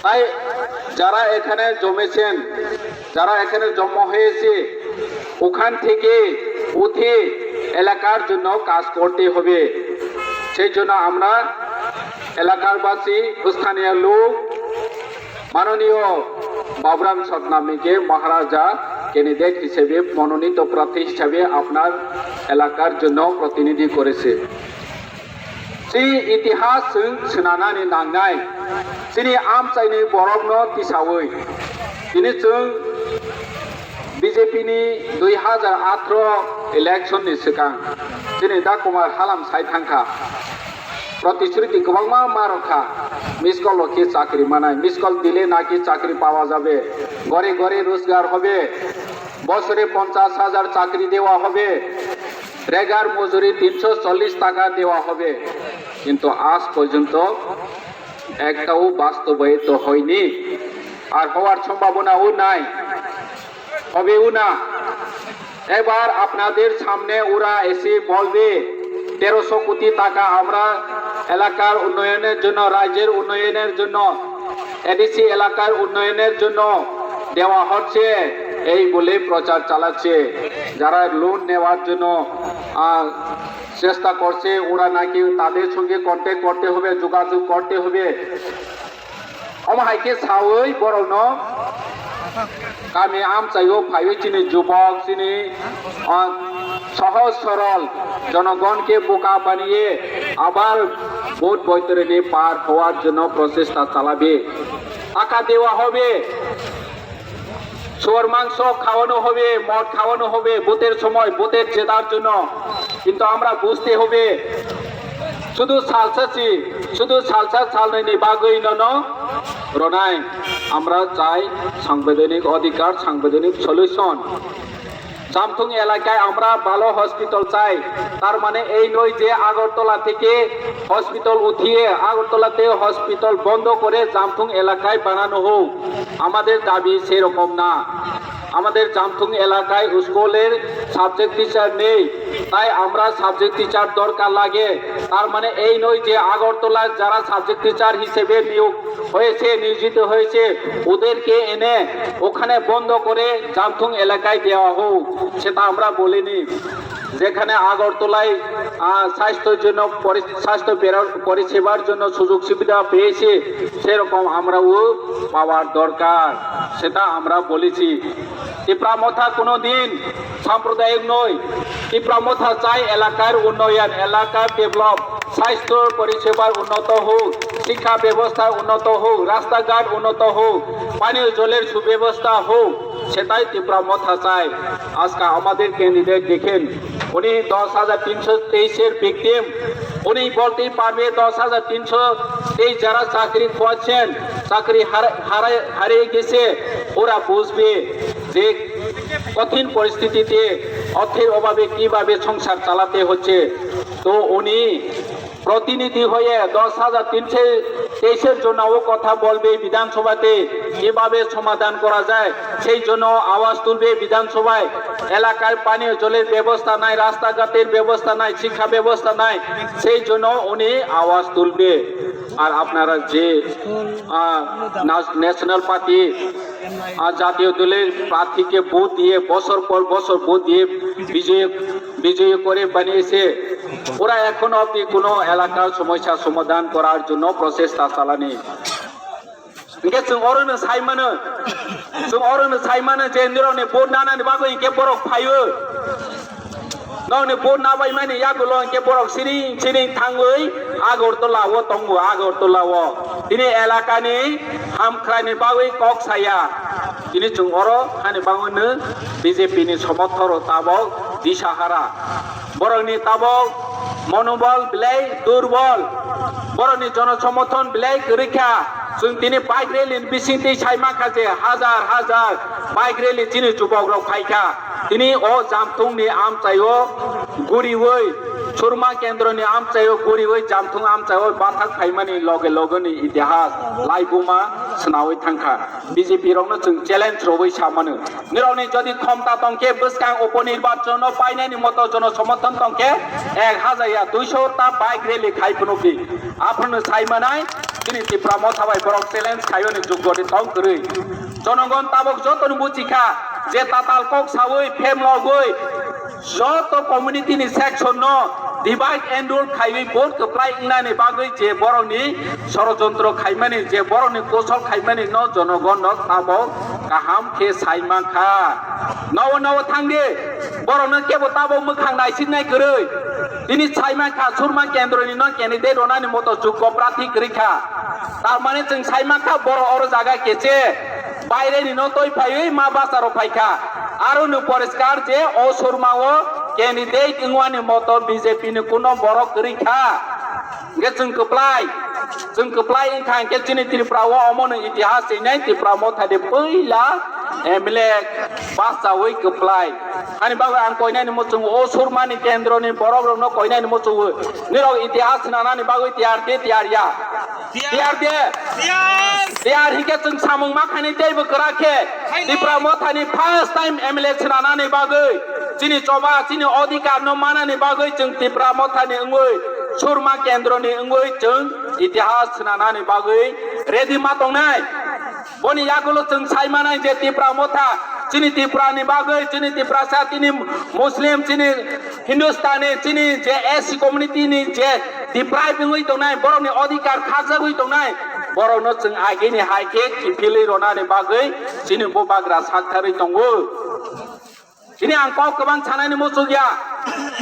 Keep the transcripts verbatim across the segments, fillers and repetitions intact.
তাই যারা এখানে জমেছেন, যারা এখানে জন্ম হয়েছে, ওখান থেকে উঠে এলাকার জন্য কাজ করতে হবে। সেই জন্য আমরা এলাকারবাসী, স্থানীয় লোক, মাননীয় বাবুরাম সতনামীকে মহারাজা ক্যান্ডিডেট হিসেবে, মনোনীত প্রার্থী হিসাবে আপনার এলাকার জন্য প্রতিনিধি করেছে। Chini itihas chwng swnanani nangnai. Chini amchaini borokno tisawi. Tini chwng B J P ni dui hazar athro election ni swkang chini Da Kumar Halam sai thangkha. Protishruti kwbangma ma rokha. Miss call rokhe chakri manai. Miss call dile naki chakri pawa jabe. ঘরে ঘরে রোজগার হবে। বছরে পঞ্চাশ হাজার চাকরি দেওয়া হবে। রেগার মজুরি তিনশো চল্লিশ টাকা দেওয়া হবে, কিন্তু আজ পর্যন্ত একটাও বাস্তবায়িত হয়নি, আর হওয়ার সম্ভাবনাও নাই, হবেও না। এবার আপনাদের সামনে ওরা এসে বলবে, তেরোশো কোটি টাকা আমরা এলাকার উন্নয়নের জন্য, রাজ্যের উন্নয়নের জন্য, এডিসি এলাকার উন্নয়নের জন্য দেওয়া হচ্ছে, এই বলে প্রচার চালাচ্ছে। যারা লোন নেওয়ার জন্য আহ, চেষ্টা করছে, ওরা নাকি তাদের সঙ্গে কন্ট্যাক্ট করতে হবে, যোগাযোগ করতে হবে। Omo hai khe sawi borokno kami amchaio phaiwi chini jubok, chini, ah, সহজ সরল জনগণকে বোকা বানিয়ে আবার ভোট বৈতরণী পার হওয়ার জন্য প্রচেষ্টা চালাবে। টাকা দেওয়া হবে, শুয়োর মাংস খাওয়ানো হবে, মদ খাওয়ানো হবে ভোটের সময়, ভোটের জেতার জন্য। কিন্তু আমরা বুঝতে হবে, শুধু সালসাসি, শুধু সালসা সালনাইনি বাগৈ নন রনাই। আমরা চাই সাংবিধানিক অধিকার, সাংবিধানিক সলিউশন। জামথুং এলাকায় আমরা ভালো হসপিটাল চাই। তার মানে এই নয় যে আগরতলা থেকে হসপিটাল উঠিয়ে আগরতলাতে হসপিটাল বন্ধ করে জামথুং এলাকায় বানানো হোক, আমাদের দাবি সেরকম না। আমাদের জামথুং এলাকায় স্কুলের সাবজেক্ট টিচার নেই, তাই আমরা সাবজেক্ট টিচার দরকার লাগে। তার মানে এই নয় যে আগরতলার যারা সাবজেক্ট টিচার হিসেবে নিয়োগ হয়েছে, নিয়োজিত হয়েছে, ওদেরকে এনে ওখানে বন্ধ করে জামথুং এলাকায় দেওয়া হোক, সেটা আমরা বলিনি। যেখানে আগরতলায়, আহ, স্বাস্থ্যের জন্য পরি-, স্বাস্থ্য পেরা-, পরিষেবার জন্য সুযোগ সুবিধা পেয়েছে, সেরকম আমরাও পাওয়ার দরকার, সেটা আমরা বলেছি। তিপ্রা মথা কোনোদিন সাম্প্রদায়িক নয়। তিপ্রা মথা চাই এলাকার উন্নয়ন, এলাকার ডেভেলপ, স্বাস্থ্য পরিষেবার উন্নত হোক, শিক্ষা ব্যবস্থা উন্নত হোক, রাস্তাঘাট উন্নত হোক, পানীয় জলের সুব্যবস্থা হোক, সেটাই তিপ্রা মথা চায়। আজকে আমাদের ক্যান্ডিডেট দেখেন, উনি দশ হাজার তিনশো তেইশের ভিকটিম। উনি বলতেই পারবে, দশ হাজার তিনশো তেইশ যারা চাকরি খোয়াচ্ছেন, চাকরি হারা-, হারা-, হারিয়ে গেছে, ওরা বুঝবে যে কঠিন পরিস্থিতিতে অর্থের অভাবে কিভাবে সংসার চালাতে হচ্ছে। তো উনি প্রতিনিধি হয়ে দশ হাজার তিনশো তেইশের জন্যও কথা বলবে বিধানসভাতে, কিভাবে সমাধান করা যায় সেই জন্য আওয়াজ তুলবে বিধানসভায়। এলাকার পানীয় জলের ব্যবস্থা নাই, রাস্তাঘাটের ব্যবস্থা নাই, শিক্ষা ব্যবস্থা নাই, সেই জন্য উনি আওয়াজ তুলবে। আর আপনারা যে, আহ, ন্যাশ-, ন্যাশনাল পার্টি, আহ, জাতীয় দলের প্রার্থীকে ভোট দিয়ে বছর পর বছর ভোট দিয়ে বিজয়ী, বিজয়ী করে বানিয়েছে, ওরা এখনো অবধি কোনো এলাকার সমস্যা সমাধান করার জন্য প্রচেষ্টা চালানি। Hingke chwng oro no sai mano, chwng oro no sai mano je nirok ni vote nana ni bagwi hingke borok phaio. Nokni vote nabaimani yagulo hingke borok siring siring thangwi Agartala o tongo, Agartala o. Tini elakani hamkraini bagwi kok saya. Tini chwng oro hani bagwino B J P ni somorthok rok tabok disahara. Borokni tabok monobol belai durbol. Borokni jonosomothon belai kwrwi kha. Chwng tini bike rally ni bisingtwi sai mankha je hajar hajar bike rally chini chubok rok phaikha. Tini o Jamthung ni amchaio guriwi, Surma kendro ni amchaio guriwi, Jamthung amchaio bathak phaimani loge loge ni itihas laibuma swnawi thangkha. B J P rokno chwng challenge rwwi samano. Nirokni jodi khomta tongkhe, bwskang uponirbachon no painani moto jono somothon tongkhe, ek hajar ya duiso ta bike rally khai phunukdi. Aphano sai manai, Chini Tipra Motha bai borok challenge khaiyoni jugodi tong kwrwi. Jonogon tabok jotoni buchikha je tatal kok sawi phemlogwi joto community ni section no divide and rule khaiwi vote kwplai wngnani bagwi je borokni sorojontro khaimani, je borokni kosol khaimani no jonogon no tabok kaham khe sai mankha. Nowo nowo thangdi, borokno kebo tabok mwkhang naisiknai kwrwi. Tini sai mankha Surma kendroni no candidate ronani moto jukko prathi kwrwi kha. Tar mane chwng sai mankha borok oro jaga keche baireni no toi phaiwi ma bacharo phaikha. Aro no poriskar je o Surma o candidate wngwani moto B J P ni kuno borok kwrwi kha. Hingke chwng kwplai, chwng kwplai wngkha hingke chini Tripura o omono itihas teinai Tipra Motha de puila M L A bachawi kwplai. Ani bagwi ang koinani muchungo o Surmani kendroni borok rokno koinani muchungo. Nirok itihas nanani bagwi tiyar de tiyar ya. Tiyar de. Tiyar hingke chwng samung makhani teibo kwrak khe Tipra Mothani first time M L A swnanani bagwi chini choba chini odhikar no manani bagwi chwng Tipra Mothani wngwi Surma kendroni wngwi chwng itihas swnanani bagwi ready ma tongnai. Boni yagulo chwng sai manai je Tipra Motha chini Tripura ni bagwi, chini Tiprasa, chini Muslim, chini Hindustani, chini je S C community ni je deprive wngwi tongnai, borokni odhikar khajagwi tongnai, borokno chwng agini hai khe kiphilwi ronani bagwi chini bubagra saktharwi tongo. Chini ang kok kwbang sanani muchuk ya.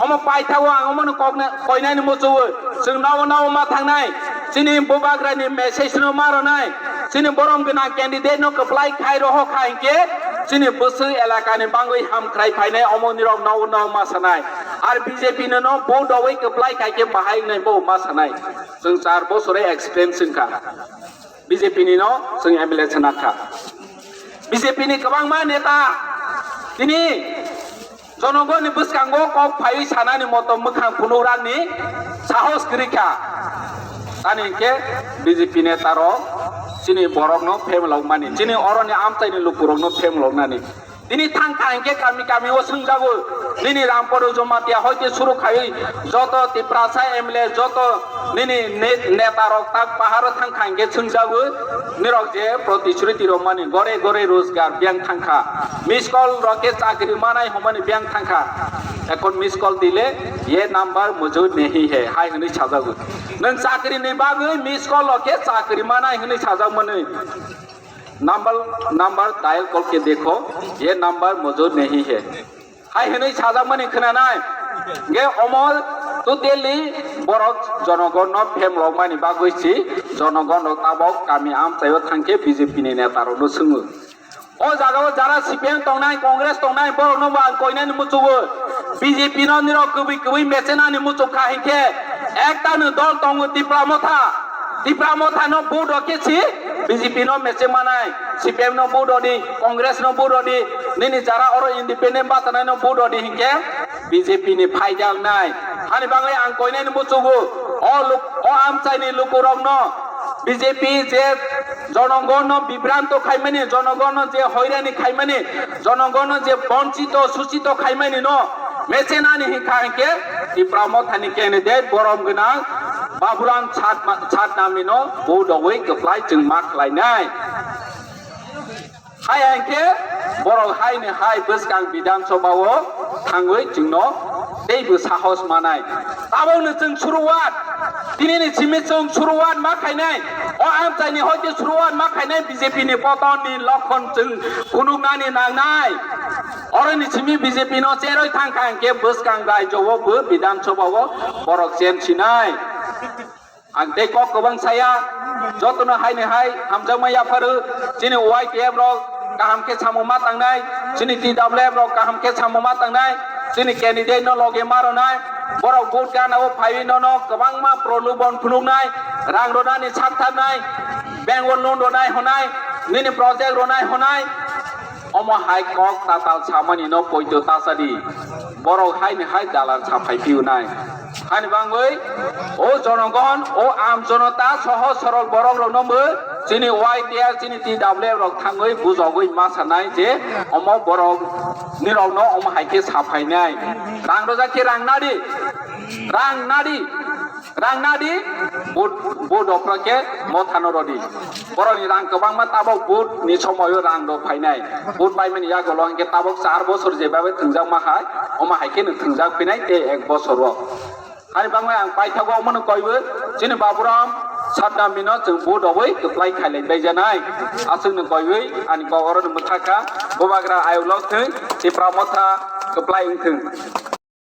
Omo paithago ang omono kokna-, koinani muchuk. Chwng nogo nogo ma thangnai. Chini bubagrani message no ma rwnai. Chini borom gwnang candidate no kwplai khai roho kha hinkhe chini bwswk elakani bangwi hamkhrai phainai omo nirok nogo nogo ma sanai. Ar B J P no no vote rogwi kwplai khai khe bahai wngnai bo ma sanai. Chwng char bosore experience wngkha. B J P ni no chwng M L A chana kha. B J P ni kwbangma neta tini jonogoni bwskango kok phaiwi sanani motom mwkhang phunukrakni sahos kwrwi kha. Tani hinkhe B J P neta rok chini borokno phemlokmani, chini oroni amchaini lukurokno phemloknani. Tini thang kha hinkhe kami kami o swngjago, nini Rampada Jamatia hoite suru khaiwi joto Tiprasa M L A, joto nini ne-, neta rok tak paharo thang kha hinkhe swngjago, nirok je protisruti rok mani gore gore rojgar biyang thang kha, miss call rok khe chakri manai hwnmani biyang thang kha, ekhon miss call dile ye number mujud nahi hai hai hwnwi sajago, nwng chakri ni bagwi miss call rok khe chakri manai hwnwi sajak mani. Number, number dial करके देखो, ये नंबर मौजूद नहीं है. Hai hwnwi sajakmani khwnanai. Ge omo totally borok jonogonno phemlokmani bagwi si jonogon rok tabok kami amchaio thangkhe B J P ni neta rokno swngo. O jagao jara C P M tongnai, Congress tongnai, borokno bo ang koinani muchugo. B J P no nirok kwbwi kwbwi mechenani muchuk kha hinkhe ekta no dol tongo Tipra Motha. Tipra Motha no vote rokhe si B J P no meche manai, C P M no vote rodi, Congress no vote rodi, nini jara oro independent bachanai no vote rodi hinkhe B J P ni phaida wngnai. Hani bagwi ang koinani muchugo o luk-, o amchaini lukurokno B J P je jonogonno bibranto khaimani, jonogonno je hoirani khaimani, jonogonno je bonchito suchito khaimani no mechenani hinkha hinkhe Tipra Mothani candidate borom gwnang Baburam Chatma-, Chatnamni no vote rogwi kwplai chwng ma khlainai. Hai hinkhe borok haini hai bwskang Bidhan Sabha o thangwi chwngno teibo sahos manai. Tabokno chwng suruwat, tinini simi chwng suruwat ma khainai. O amchaini hoite suruwat ma khainai B J P ni potonni lokhon chwng phunuknani nangnai. Oroni simi B J P no cheroi thangkha hinkhe bwskang raijo o bo Bidhan Sabha o borok chen sinai. Ang tei kok kwbang saya, jotono haini hai hamjakma yapharu, chini Y T F rok kaham khe samung ma tangnai, chini T W F rok kaham khe samung ma tangnai, chini candidate no loge ma rwnai, borok vote gana o phaiwi nono kwbangma prolobon phunuknai, rang rwnani saktharnai, bank o loan rwnai hwnai, nini project rwnai hwnai, omo hai kok tatal samani no poito tasadi. Borok haini hai dalan saphai phiyunai. Hani bangwi o jonogon, o am jonota, sohoj sorol borok rokno bo chini Y T F, chini T W F rok thangwi bujogwi ma sanai je omo borok nirokno omo hai khe saphainai. Rang rwjak khe rang nadi, rang nadi. Rang nadi, vote, vote okra khe mothano rodi. Borokni rang kwbangma tabok vote ni somoyo rang rok phainai. Vote paimani yagulo hinkhe tabok char bosor jebabe thwngjak ma hai, omo hai khe no thwngjak phinai tei ek bosor o. Hani bangwi ang paithago omono koiwi chini Baburam Satnamino chwng vote rogwi kwplai khailai baijanai. Aswkno koiwi ani kok orono mwthakha, Bubagra ayuk lok thwng, Tipra Motha kwplai wng thwng.